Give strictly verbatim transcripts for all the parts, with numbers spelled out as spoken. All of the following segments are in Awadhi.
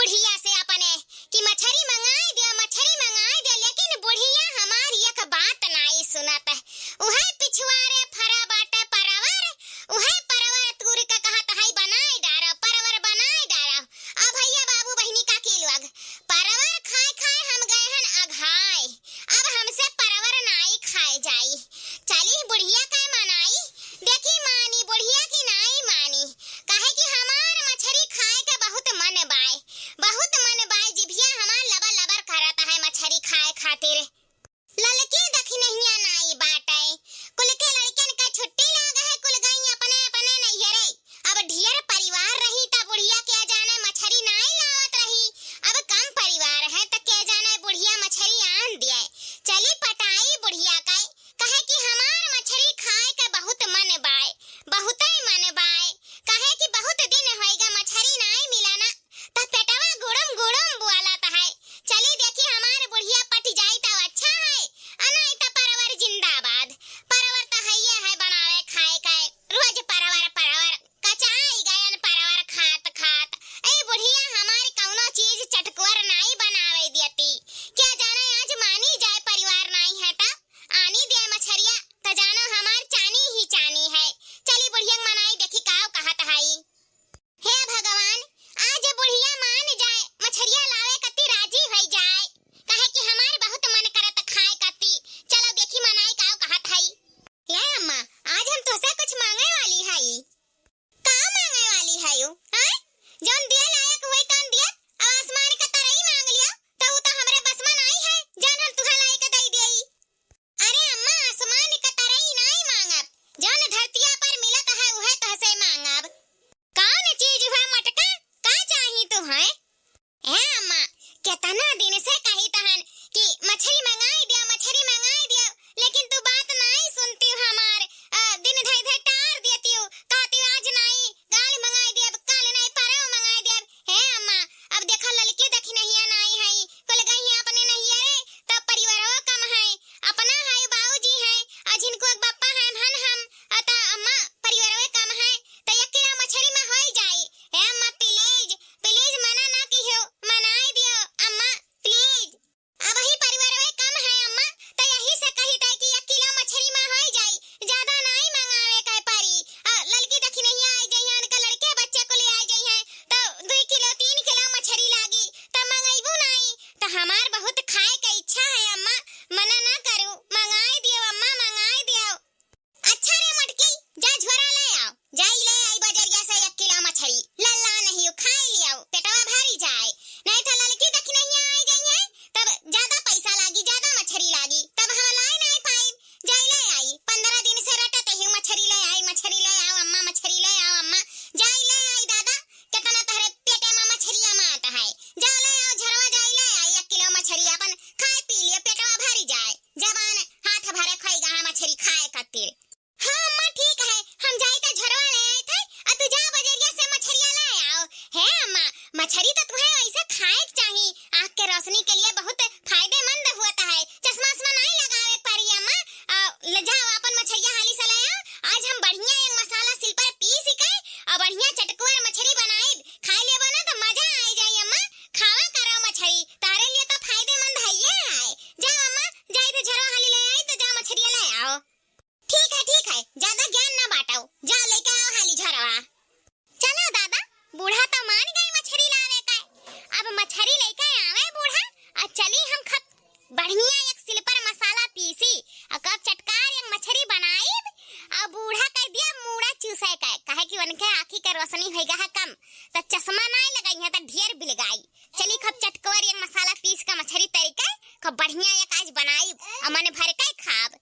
बुढ़िया से अपने कि मछरी मंगाई दियो, मछरी मंगाई दियो, लेकिन बुढ़िया हमार एक बात नाई सुनत। उहे पिछवारे फरा बाटे परवर, उहे परवर तूर के कहत है बनाई डारो, परवर बनाई डारो। अब भैया बाबू बहिनी काकी लोग, परवर खाए खाए हम गए हन अघाए, अब हमसे परवर नाई खाए जाई। चली बुढ़िया के मनाई, देखी मानी बुढ़िया की नाई मानी, काहे कि हमार मछरी खाए के बहुत मन बाय, बहुत मन बाय, जिभिया हमार लबर लबर करत है मछरी खाए खातिर। ललकी दखिनहिया नाई बाटे, कुल के लड़कन के छुट्टी लाग है, कुल गई अपने अपने नैहरे। अब ढेर परिवार रही त बुढ़िया के जाने मछरी नाई लावत रही, अब कम परिवार है त के जाने बुढ़िया मछरी आन दिए। चली पटाई बुढ़िया के, कहे कि हमार मछरी खाए के बहुत मन बाय, बहुते मन बाय, कहे कि बहुत दिन होइगा मछरी नाई मिला ना, त पेटवा गुड़ुम गुड़ुम बोलत है। चली देखी हमार बुढ़िया पट जाई त अच्छा है, आ नाई त परवर जिंदाबाद। परवर त हइये है बनावे खाए के, रोज परवर परवर, कचाई गयन परवर खात खात। ए बुढ़िया हमार कौनो चीज चटकुअर नाई बनावे देती, क्या जाने आज मानी जाए परिवार नाई है त आनी दे मछरिया, त जानो हमार चानी ही चानी है। चली बुढ़िया के मनाई देखी काव कहत हई। हे भगवान, आज बुढ़िया मान जाए, मछरिया लावे कत्ती राजी होई जाए, काहे कि हमार बहुत मन करत खाए कत्ती। चलो देखी मनाई काव कहत हई। ए अम्मा, आज हम तोसे कुछ मांगे वाली हई। का मांगे वाली हई? हैं? जौन दिए लायक होई तौन दिए, अब आसमान का तरई मांग लियो, त उ त हमरे बस में नाई है, जौन हम तुहे लाई के दई देई। अरे अम्मा, आसमान के तरई नाई मांगब, जौन धरतिया पर मिलत है उहे तोहसे मांगब। कौन चीज है मटका, का चाही तुहे? ए अम्मा, केतना दिन से कहित हन कि मछरी मंगाई दियो, मछरी मंगाई दियो, लेकिन तू बात नाई सुनतिउ हमार। अ, दिन धई धई टार देतिउ, कहतिउ आज नाई, काल मंगाई देब, काल नाई, परव मंगाई देब। हे अम्मा, अब देखा ललकी दखिनहिया नाई हई, कुल गई है अपने नैहरे, तब परिवारो कम है, अपना है बाबूजी है, आ झिनको एक बप्पा है, हन हम, अ, त अम्मा परिवारो कम है, त एक किलो मछरी में होई जाई। हे अम्मा please, please मना ना किहो, मनाई दियो अम्मा, please। अबही परिवारवे कम है अम्मा, त यही से कहित है कि एक किलो मछरी में होई जाई, ज्यादा नाई मंगावे के परी। आ, ललकी दखिनहिया आई जइहैं, उनका लड़के बच्चे को ले आई जइहैं, त दुई किलो, तीन किलो मछरी लागी, त मंगइबू नाई। त हमार बहुत खाए के इच्छा है अम्मा, मना ना करू, मंगाई दियो अम्मा, मंगाई दियो। अच्छा रे मोटकी, जा झोरा ले आओ, जाई ले आई बजरिया से एक किलो मछरी। लल्ला नहीं खाई लियो, पेटवा भरी जाए। नहीं तो ललकी दखिनहिया आई जइहैं, तब ज्यादा पैसा लागी, ज्यादा मछरी लागी, तब हम लाई नहीं पाई। जाई ले आई, पन्द्रह दिन से रटत ही मछरी ले आई, मछरी ले आओ अम्मा, मछरी ले आओ अम्मा। जाई ले आई दादा, केतना तहरे पेटे में मछरिया मात है। जा ले आओ झरवा, जाई ले आई एक किलो मछरी, अपन खाए पी लियो, पेटवा भरी जाए। जबान हाथ भरे खोई गा मछरी खाए खातिर। हाँ अम्मा, ठीक है, हम जाई त झरवा ले आई थे, आ तू जा बजरिया से मछरिया ले आओ। हे अम्मा, मछरी त तुहे वैसे खाए के चाही, आँख के रोशनी के लिए बहुत फायदेमंद होत है। चश्मा उश्मा नाई लगावे परी अम्मा, आ, ले जाओ अपन मछरिया हाली से ले आओ। आज हम बढ़िया एक मसाला सिल पर पीस के और बढ़िया चटकुआ मछरी बनाई, खाई लेबो ना त मजा आई जाई अम्मा। खावा करो मछरी, तारे लिए त फायदेमंद है ये है। जा अम्मा, जाई त झरवा हाली ले आई त जा मछरिया ले आओ। ठीक है, ठीक है, ज्यादा ज्ञान ना बांटो, जा लेके आओ हाली झरवा। चलो दादा, बूढ़ा तो मान गए मछरी लावे का। अब मछरी लेके आवे बूढ़ा, आ चली हम खप बढ़िया एक सिल पर मसाला पीसी, आ कब चटकार एक मछरी बनाईब, आ बूढ़ा कह दिया मूड़ा चूसे का, काहे कि उनके आँखी के रोशनी होइगा है कम, त चश्मा नाई लगाई है त ढेर बिलगाई। चली खप चटकोर एक मसाला पीस का मछरी तरी के, खप बढ़िया एक आज बनाईब, आ मन भर के खाब।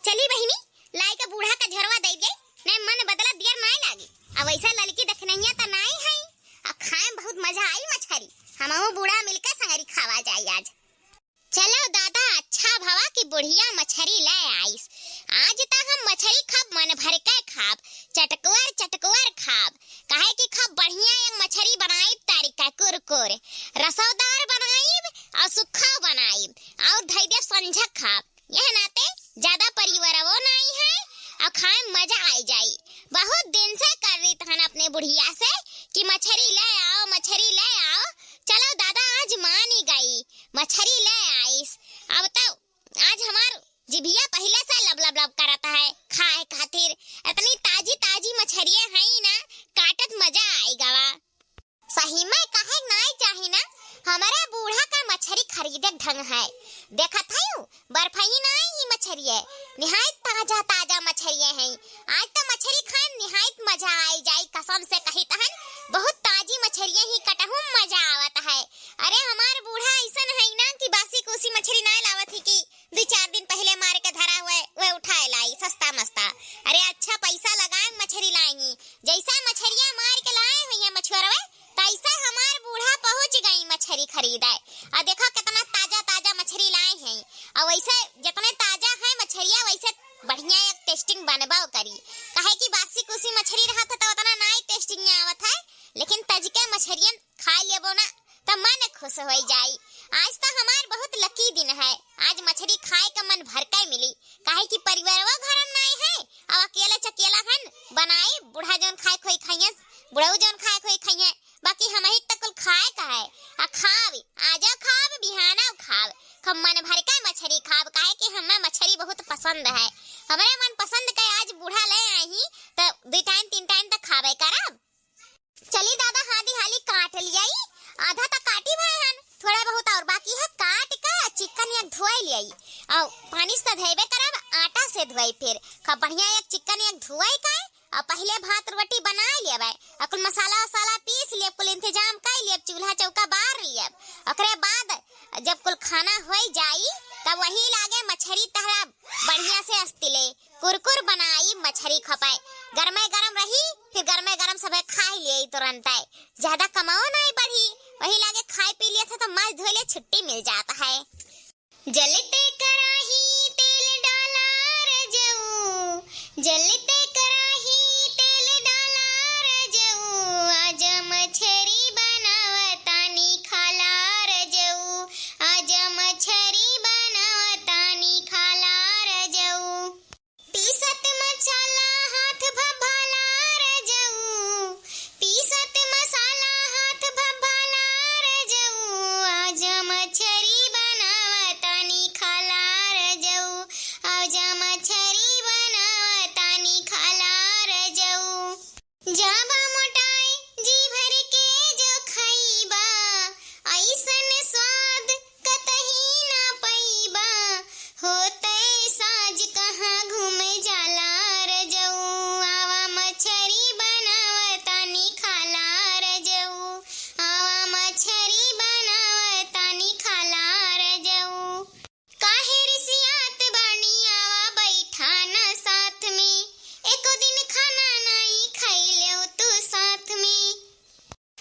चली बहिनी, लाई के बूढ़ा का झरवा दे दे, नहीं मन बदला दियर नाई लागी। अब ऐसा ललकी दखिनहिया त नाई है, आ खाए में बहुत मजा आई मछरी। हमहू बूढ़ा मिलके संगरी खावा जाई आज। चलो दादा, अच्छा भवा कि बुढ़िया मछरी ले आइस। आज त हम मछरी खाब, मन भर के खाब, चटकुअर चटकुअर खाब, काहे कि खाब बढ़िया एक मछरी बनाईब तारी का कुरकुर, रसोदार बनाईब और सुखा बनाईब और धई देब संझा खाब। यह नाते ज्यादा परिवारवो नाई है और खाए में मजा आई जाई। बहुत दिन से कर रही तहन अपने बुढ़िया से कि मछरी ले आओ, मछरी ले आओ, चलो दादा, आज मानी गई, मछरी ले आइस। अब तो आज हमार जिभिया पहिले से लब लब लब करत है खाए खातिर। इतनी ताजी ताजी मछरिये हई ना, काटत मजा आई गवा। सही में कहे नाई चाही ना, हमरे बूढ़ा का मछरी खरीदे ढंग है। देखत हयू, बर्फही नाई ही मछरिये, निहायत ताजा ताजा मछरिये हैं। आज तो मछरी खाए निहायत मजा आई जाई, कसम से कही तहन, बहुत ताजी मछरिये ही कटहू मजा आवत है। अरे हमार बूढ़ा ऐसन है ना कि बासी कूसी मछरी नाई लावत ही कि दुई चार दिन पहिले मार के धरा हुए, वह उठाए लाई सस्ता मस्ता। अरे अच्छा पैसा लगाए मछरी लाई ही, जैसा मछरिया मार के लाए हुई है मछुआरवे, तैसा हमार बूढ़ा पहुँच गई मछरी खरीदे। आ देखो कितना ताजा ताजा मछरी लाए हैं। और वैसे जितने ताजा है मछरिया वैसे बढ़िया एक tasting बनबो करी, काहे कि बासी कुसी मछरी रहत है तो उतना नाई tasting आवत है, लेकिन तजके मछरियन खा लेबो ना, त मन खुश होई जाई। आज त हमार बहुत lucky दिन है, आज मछरी खाए का मन भर के मिली, काहे कि परिवारवा घर में नाई है, अब अकेले चकेला हन, बनाई, बूढ़ा जौन खाए खोई खाइए, बुढ़ऊ जौन खाए खोई खाइए, बाकी हमही त कुल खाए का है, आ खाब, आजो खाब, बिहाना खाब, खूब मन भर के मछरी खाब, काहे कि हमें मछरी बहुत पसंद है। हमरे मन पसंद के आज बूढ़ा ले आई, त दो time तीन time त खाबे करब। चली दादा, हादी हाली काट लियाई, आधा त काटी भए हन, थोड़ा बहुत और बाकी है, काट के चिकन एक धोई लियाई। और पानी से धोएबे करब, आटा से धोई, फिर खूब बढ़िया एक चिकन एक धोई के, और पहिले भात रोटी बना लेबै, और कुल मसाला वसाला पीस लेब, कुल इंतजाम कर लेब, चूल्हा चौका बार लेब। ओकरे बाद जब कुल खाना होई जाई, तब वही लागे मछरी तहरा बढ़िया से अस्तिले कुरकुर बनाई मछरी खपाए, गरमे गरम रही, फिर गरमे गरम सबे खाई लिए तुरंत। ज्यादा कमाओ नाई बढ़ी, वही लागे खाए पी लिया था तो माज धोले छुट्टी मिल जाता है। जलते कराही तेल डाला रजऊ, जलते कराही तेल डाला रजऊ, आजा मछरी बनावतानी खाला रजऊ, आजा मछरी बनावतानी खाला रजऊ। पीसत मसाला हाथ भभाला रजऊ, पीसत मसाला हाथ भभाला रजऊ, आजा मछरी बनावतानी खाला रजऊ, आजा मछरी बनावतानी खाला रजऊ। जाबा मोटाई जी भर के जो खइबा, अइसन स्वाद कतही ना पइबा। होतै साँझ कहाँ घूमे जाला रजऊ, आवा मछरी बनावतानी खाला रजऊ, आवा मछरी बनावतानी खाला रजऊ। काहे रिसियात बानी, आवा बैठा ना साथ में, एको दिन खाना नाई खइलेउ तू साथ में।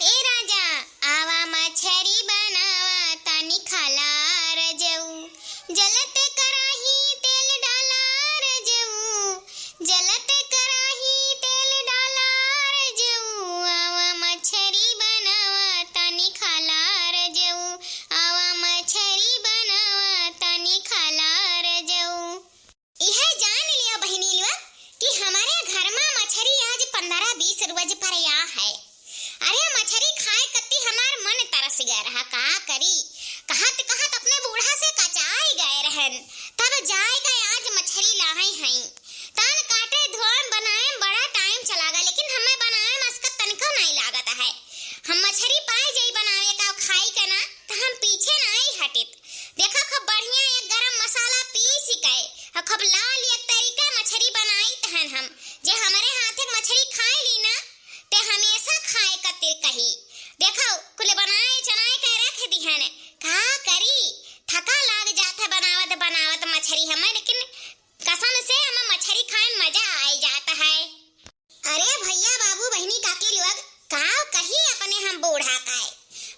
ए राजा, आवा मछरी बनावतानी खाला रजऊ, जलत कराही तेल डाला रजऊ, जलत कराही तेल डाला रजऊ, आवा मछरी बनावतानी खाला रजऊ, आवा मछरी बनावतानी खाला रजऊ। इहे जान लिया बहिनी लोग कि हमरे घर मा मछरी आज पन्द्रह बीस रोज पर या है। अरे मछरी खाए कत्ती हमार मन तरस गए रहा, का करी? कहत कहत अपने बूढ़ा से कचाई गए रहन, तब जाए गए आज मछरी लाए हई। तान काटे धोए बनाए बड़ा time चला गए, लेकिन हमें बनाए में असका तनिको नहीं लागत है। हम मछरी पाए जाई बनावे का खाई के ना, त हम पीछे नहीं हटित। देखा खूब बढ़िया एक गरम मसाला पीस के, और खूब लाल एक तरीका मछरी बनाई तहन हम, जे हमरे हाथे मछरी खाए ली ना, ते हमेशा खाए कतिर कही। देखो कुल बनाए चनाए के रख दिहन, का करी, थका लाग जात है बनावत बनावत मछरी हमें, लेकिन कसम से हमें मछरी खाए में मजा आए जात है। अरे भैया, बाबू, बहिनी, काकी लोग, का कही अपने हम बूढ़ा का है।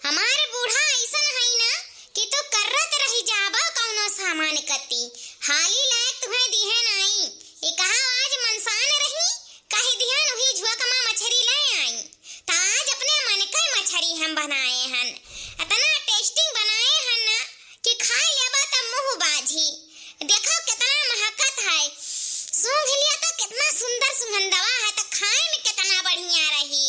हमार बूढ़ा ऐसन है ना कि तू कर्रत रही जाबा कौनो सामान कत्ती। हाली लायक तुहे दिहे नाई। ये कहा आज मनसान रही, कही दिहन वही झुआ कमा मछरी ले आई। त आज अपने मन के मछरी हम बनाए हन। इतना tasting बनाए हन ना कि खा लेबा त मुँह बाझी। देखो कितना महकत है, सूंघ लिया तो कितना सुंदर सुगंधवा है, तो खाए में कितना बढ़िया रही।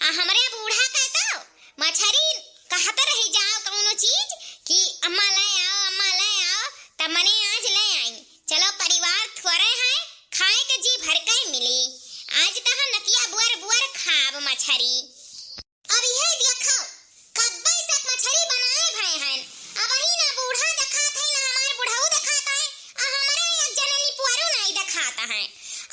आ हमरे बूढ़ा का तो मछरी कहत रही जाओ कउनो चीज कि अम्मा ले आओ, अम्मा ले आओ, त मने आज ले आई। चलो परिवार थोरे है, खाए के जी भर के मिली। आज त हम नकिया बुअर बुअर खाब मछरी। अब इहे देखो, कब्बे से मछरी बनाए भए हन। अबही ना बूढ़ा देखात है, ना हमार बुढ़ऊ देखात है, आ हमरे एक जने निपुअरू नाई देखात है।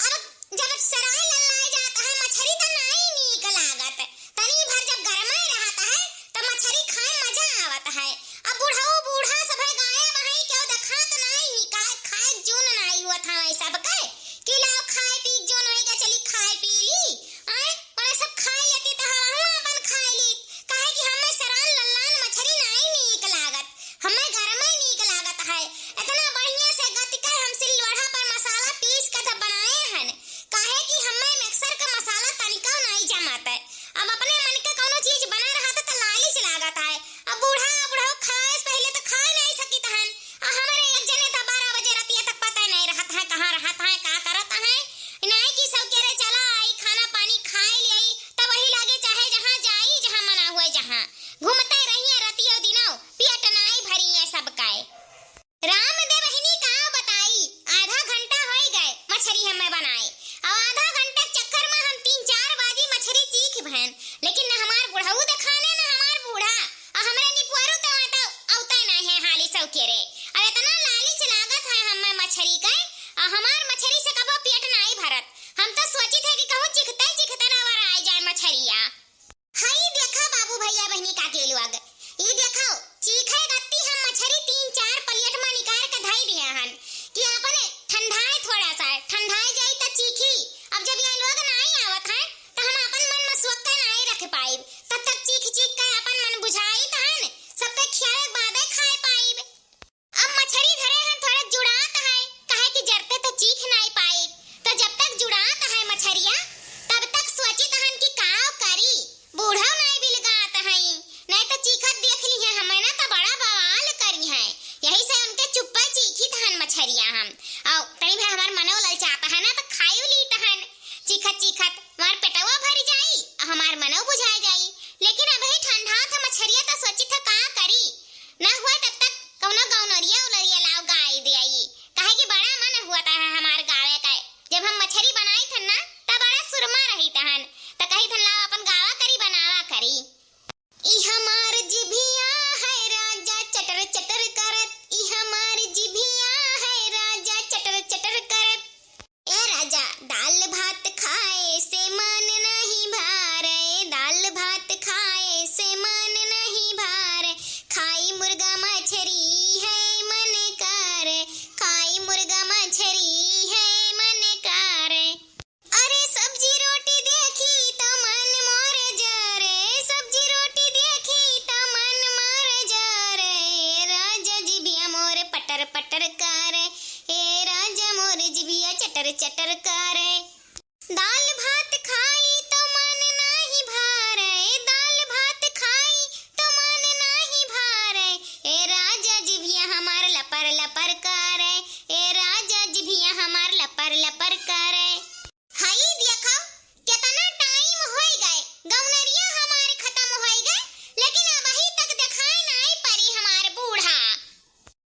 अब जब सराय लल्लाए जात है, मछरी त नाई नीक लागत। तनी भर जब गरमाए रहत है, त मछरी खाए मजा आवत है। अब बुढ़ऊ बूढ़ा सभे गायब है, केहू देखात नाई, का खाए जून नाई हुआ था सबके, कि लाओ खाए पी जून होई के चली खाए पी ली। आए, ओने सब खाए लेती त हमहू अपन खाए ली, काहे कि हमें सरान लल्लान मछरी नाई नीक लागत, हमें गरमे नीक लागत है। इतना बढ़िया से गति के हम सिलवढ़ा पर मसाला पीस के तब बनाए हन, काहे कि हमें मिक्सर का मसाला तनिको नाई जमात है। अब अपने मन के कउनो चीज बना रहत त लालच लागत है। अब बूढ़ा बुढ़ऊ खाए से पहिले त खाए नाई सकित हन, आ हमरे एक जने त बारह बजे रतिया तक पता नाई रहत है कहाँ रहत है, का करत है। नाई कि सब के रे चला आई खाना पानी खाए ले आई, तब वही लागे चाहे जहाँ जाई, जहाँ मना हुए जहाँ। घूमते रहिए रतियो दिनो, पेट नाई भरिए सबके। राम दे बहिनी का बताई, आधा घंटा होई गए मछरी हमें बनाए। अब आधा घंटा के चक्कर में हम तीन चार बाजी मछरी चीख भैन, लेकिन न हमार बुढ़ऊ देखाने, न हमार बूढ़ा, आ हमरे निपुअरू तो आटा औते नाई है हाली सौकेरे। अब इतना लालच लागत है हमें मछरी के, आ हमार मछरी से कबो पेट नाई भरत। हम तो सोचित है कि कहूँ चिखते चिखते ना वराए जाए मछरिया। हई देखा बाबू भैया बहिनी काकी लोग, ई देखो, चीखे गत्ती हम मछरी तीन चार प्लेट में निकाल के धई दिए हन कि अपन ठंडाए थोड़ा सा, ठंडाए जाई त चीखी। अब जब ये लोग नाई आवत हैं, त हम अपन मन में सोच के नाई रख पाइब, तब तक चीख चीख के अपन मन बुझाई तहन सबके खियावे के बादे खाए पाइब। अब मछरी धरे हैं, थोड़ा जुड़ात है, काहे कि जरते तो चीख नाई पाई, तो जब तक जुड़ात है मछरिया, तब तक सोचित हन कि का करी, बूढ़ो नाई बिलगात है, नहीं तो चीखत देख ली है हमें ना तो बड़ा बवाल करी है। यही से उनके चुप्पा चीखित हन मछरिया हम। और तनी भर हमार मनो ललचात है ना तो खाई लीत हन, चीखत चीखत हमार पेटवा भर जाई, हमार मनो बुझा जाई। लेकिन अबही ठंडा था मछरिया तो सोचित है का करी, ना हुआ तब तक कउनो गौनरिया उलरिया लाव गाई दे आई, काहे कि बड़ा मन हुआ था हमार गावे का। जब हम मछरी बनाई थन ना, तब बड़ा सुरमा रही तहन, त कही थन लाव अपन गावा करी बनावा करी। ई हमार जिभिया है राजा चटर चटर करत, ई हमार जिभिया है राजा चटर चटर करत। ए राजा, दाल भात खाए से मन नहीं भारे, दाल भात खाए से मन नहीं भारे, खाई मुर्गा मछरी है मन करे, खाई मुर्गा मछरी है मन करे। अरे सब्जी रोटी देखी त मन मोर जरे, सब्जी रोटी देखी त मन मोर जरे, राजा जिभिया मोर पटर पटर करे, ए राजा मोर जिभिया चटर चटर करे। दाल भात खाई तो मन नाही भारे, दाल भात खाई तो मन नाही भारे, ए राजा जिभिया हमार लपर लपर करे, ए राजा जिभिया हमार लपर लपर करे। हई देखो, केतना टाइम होई गए, गौनरिया हमार खतम होई गए, लेकिन अबही तक देखाए नाई परी हमार बूढ़ा।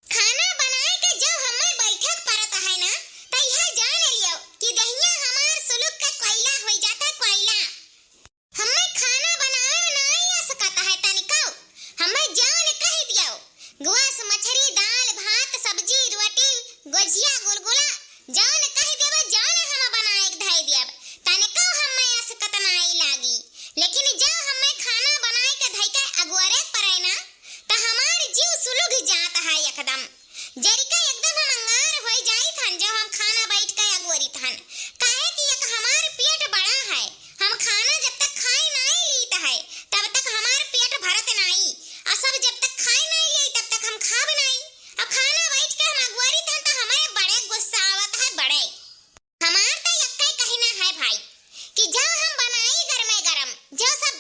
खाना बनाए के जब हमें बैठक परत है ना, त यह जान लियो कि दहिया हमार सुलुक का कोयला होई जाता, कोयला। हमें खाना बनावे में नाई आ सकत है तनिको। हमें जौन कह दियो, गोस, मछरी, दाल, भात, सब्जी, रोटी, गोझिया, गुलगुला, जौन कह देबो, जौन हम बनाए के धई देब, तनिको हमें आ सकत नाई लागी। लेकिन जब हमें खाना बनाए के धई के अगोरे परे ना, त हमार जीव सुलुग जात है एकदम। जरिका एकदम हम अंगार होई जाइत हन, जब हम खाना बैठ के अगोरित हन। काहे कि एक हमार पेट बड़ा है, हम खाना जब तक खाए नाई लीत है, तब तक हमार पेट भरत नाई। आ सब जब तक खाए नाई ली, तब तक हम खाब नाई। अब खाना बैठ के हम अगोरित हन, त हमें बड़े गुस्सा आवत है, बड़े। हमार त यक्कै कहना है भाई कि जब हम बनाई गरमे गरम, जब सब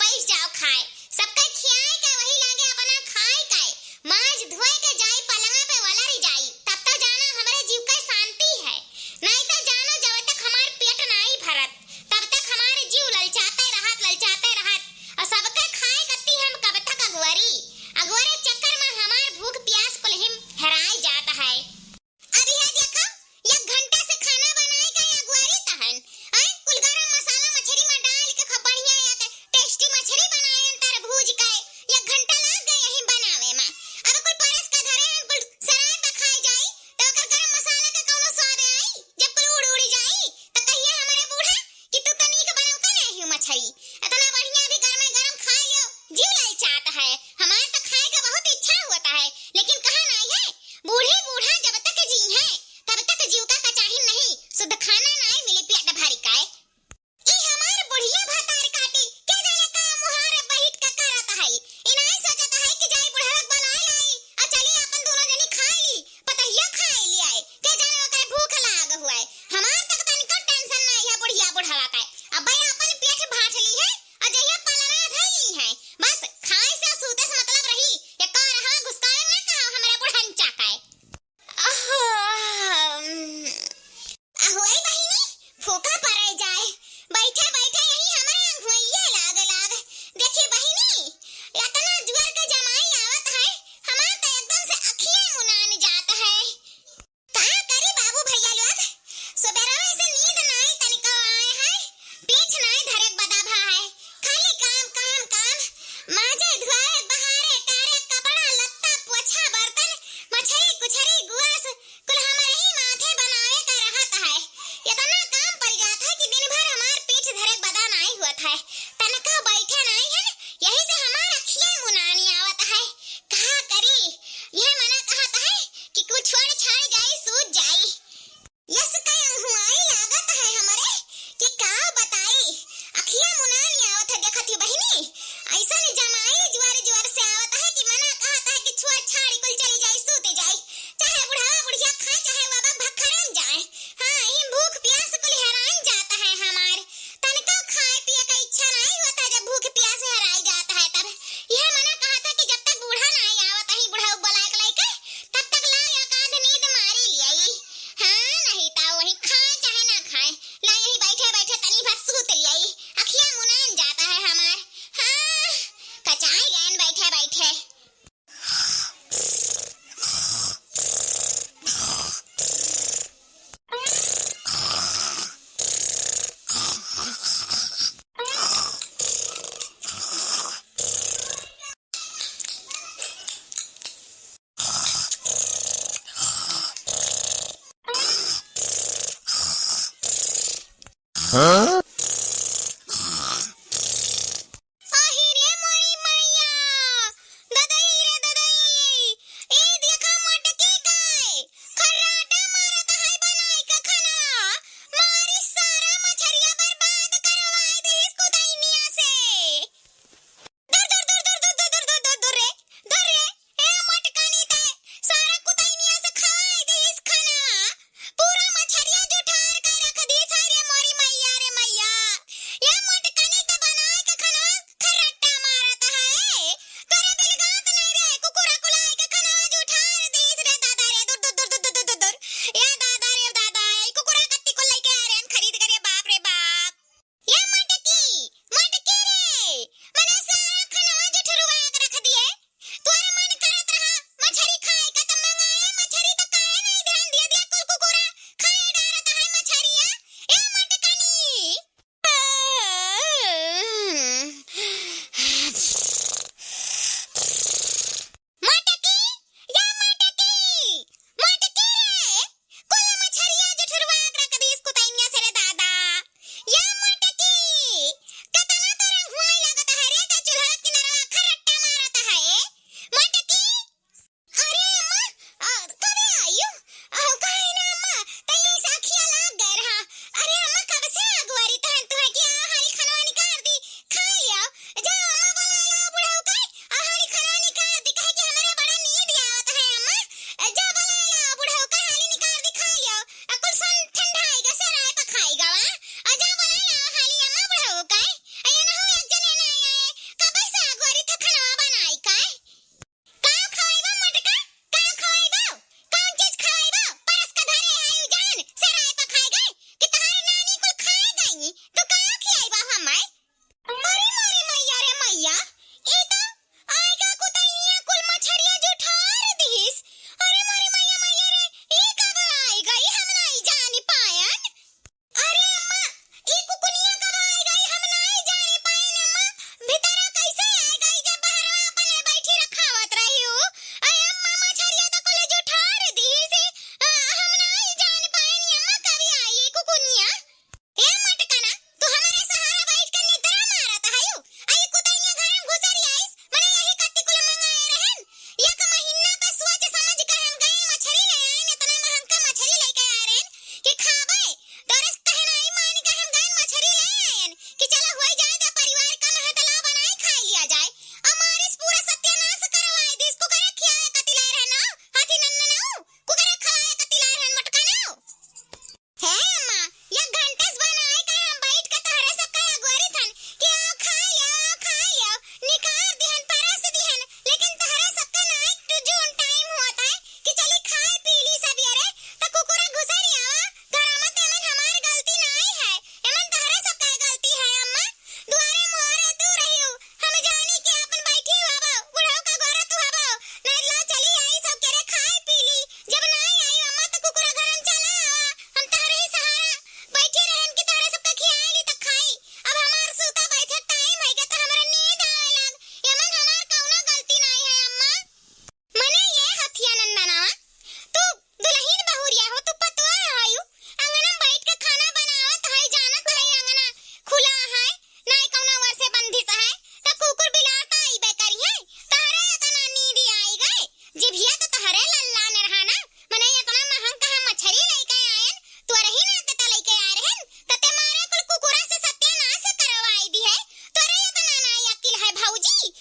हाँ? आही रे मोरी मैया, ददई रे ददई, ई देखा मटकी काई, खर्राटा मारत है बनाई के खाना, मारी सारा मछरिया बर्बाद करवाई दिहिस कुदैनिया से। दूर, दूर, दूर रे, दूर रे। ए मटकनी ते, सारा कुदैनिया से खवाई दिहिस खाना। पूरा मछरिया जुठार के रख दिहिस, हाय रे मोरी मैया रे मैया। ए मटकनी ते बनाए के खाना खर्राटा मारत है। तोरे बेलगात नहीं रे, कुकुरा कुलाई के खाना जुठार दिहिस रे दादा रे, दूर, दूर, दूर। ए दादा रे दादा, ई कुकुरा कत्ती कुल लइके आ रहे हैं खरीद के रे, बाप रे बाप। ए मटकी, मटकी रे, मने सारा खनवा जुठुरवा के रख दिए। तोर मन करत रहा मछरी खाए का, त मंगाए मछरी, त काहे नहीं ध्यान दिए दिया कुल कुकुरा खाए डारत है मछरिया। ए मटकनी। मटकी, या मटकी, मटकी रे, कुल मछरिया जुठुरवा के रख दिस कुतैनिया से रे दादा। या मटकी, केतना तोरा हुआई लागत है रे, त चूल्हा किनरवा खर्राटा मारत है। मटकी, अरे अम्मा, आ, कबे आयु? आ, काहे ना अम्मा, तैयो से अखिया लाग गए रहा। अरे अम्मा, कब से अगुआरी तहन तुहे कि आ हाली खनवा निकाल दी, खा लियो। जाओ अम्मा, बोला लाओ बुढ़ऊ के, आ हाली खनवा निकाल दी, कहे कि हमरा बड़ा नींद आवत है अम्मा। जा बोला लाओ बुढ़ऊ के, हाली निकाल दी, खा लियो। आ कुल सन ठंडा आएगा, सराय पर खाएगा वा। आ जा बोला लाओ हाली अम्मा बुढ़ऊ के। आ ये ना हो एक जने ना आए, कब से अगुआरी था खनवा बनाई का। का खवाइबो मटका? का खवाइबो? कौन चीज खवाइबो? परस के धरे आयु जान, सराय पर खाए गए कि तोहरे नानी कुल खाए गई, तो का खियाइबो हमें? अरे मोरे मैया रे मैया, ई तो आएगा कुतैनिया कुल मछरिया जुठार दिहिस। अरे मोरे मैया मैया रे, ई कब आई गई, हम नहीं जानी पायन। अरे अम्मा, ई कुकुनिया कब आई गई, हम नाई जाने पाइन अम्मा। भीतरा कैसे आई गई जब बहरवा अपने बैठी रखावत रही हूँ। अरे अम्मा, मछरिया तो कुल जुठार दिहिस, आ, हम नाई जान पाइन अम्मा कब आई ई कुकुनिया। ए मटकना, तू हमरे सहारा बैठ के निद्रा मारत हयू। आ ई कुतैनिया घर में घुसरी आइस, मने यही कत्ती कुल मंगाए रहन। एक महीना पे सोच समझ के हम गए मछरी ले आएन, इतना महंगा मछरी लेके आए रहन कि खाबे। तोरे से कहनाई मान के हम गए मछरी ले आएन कि चला होई जाए दे परिवार का महतला बनाई खाई लिया जाए। अमारिस पूरा सत्यानाश करवाए दिस, कुकरे खियाए कतिलाए रहन, हाथी नन्ना नाऊ, कुकरे खवाए कतिलाए रहन मोटका नाऊ। हे अम्मा, एक घंटा से बनाए के हम बैठ के तोहरे सबके अगोरी थन कि आओ खाई आओ, आओ खाई आओ, निकार दिहन, परस दिहन, लेकिन तोहरे सबके night to June time होत है कि चली खाए पी ली सबेरे, त कुकुरा घुसरी आवा, घरा में तेमन हमार गलती नाई है, एमन तोहरे सबके गलती है अम्मा, दुआरे मुहारे तू रहियो, हम जानी कि आपन बैठी हबो, बुढ़ऊ का गोरत हबो, नाई ला चली आई सब केरे खाए पी ली, जब नाई आई अम्मा त कुकुरा घर में चला आवा, हम तहरे ही सहारा बैठी रहन कि तहरे सबका खियाई ली त खाई। अब हमार सूता बैठे टाइम है के त हमरा नींद आवे लाग, एमन हमार कौनो गलती नाई है अम्मा। मने ये हथिया नंदनवा, तू दुलहिन बहुरिया हो, तू पतोह हयू, अंगना में बैठ के खाना बनावत है, जानत है अंगना खुला है, नाई कौनो ओर से बंदिश है, त कुकुर बिलार त अइबे करिहैं, तहरे एतना नींद आई गए, जिभिया त तहरे लल्लान रहा ना, मने एतना महंग कहाँ मछरी लइके आयन, तोरही नाते त लइके आए रहन, त ते मारे कुल कुकुरा से सत्यानाश करवाई दिहे, तोरे एतना नाई अकिल है भौजी,